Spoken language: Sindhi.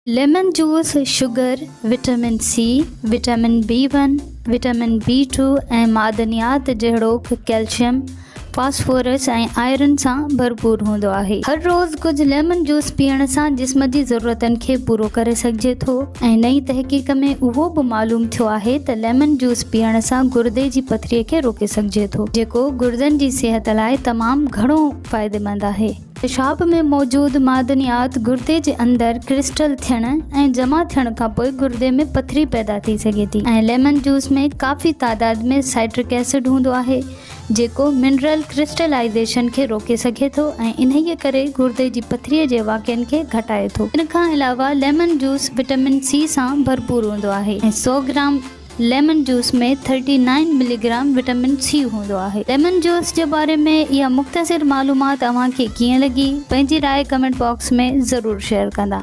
Lemon juice sugar, vitamin C, vitamin B one, vitamin B two ۽ معدنيات جهڙوڪ ڪيلشم، فاسفورس ۽ آئرن سان ڀرپور هوندو آهي. هر روز ڪجهه ليمن جوس پيئڻ سان جسم جي ضرورتن کي پورو ڪري سگهجي ٿو ۽ نئين تحقيق ۾ اهو به معلوم ٿيو آهي ته ليمن جوس پيئڻ سان گردي جي پٿري کي روڪي سگهجي ٿو جيڪو گردن جي صحت لاء تمام گهڻو فائديمند آهي. پيشاب ۾ موجود معدنيات گردي جي اندر ڪرسٽل ٿيڻ ۽ جمع ٿيڻ کانپوء گردي ۾ پٿري پيدا ٿي سگهي ٿي ۽ ليمن جوس ۾ ڪافي تعداد ۾ سائٽرڪ ايسڊ هوندو آهي جيڪو منرل ڪرسٽلائيزيشن کي روڪي سگهي ٿو ۽ انهيء ڪري گردي جي پٿري جي واقعن کي گهٽائي ٿو. ان کان علاوه ليمن جوس وٽامن سي سان ڀرپور هوندو آهي ۽ سئو gram lemon juice ۾ 39 milligram vitamin C هوندو آهي. ليمن جوس جي باري ۾ اها مختصر معلومات اوهان کي ڪيئن لڳي؟ پنهنجي راء ڪمينٽ باڪس ۾ ضرور شيئر ڪندا.